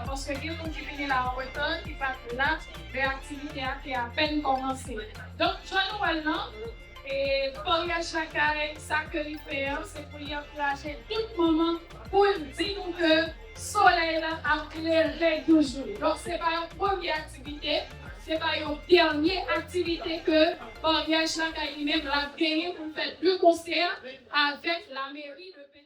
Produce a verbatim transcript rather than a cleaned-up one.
Paske gen moun ki vini la an reta, ki pa t la lè aktivite a te apèn kòmanse. Donk, jan nou wè l lan, e paryaj lakay, sa ke li fè an, se pou li ankouraje tout manman, pou l di nou ke solèy la ap klere toujou. Donk, se pa yon premye aktivite, se pa yon dènye aktivite ke paryaj lakay li menm l ap genyen pou l fè de konsè avèk lameri de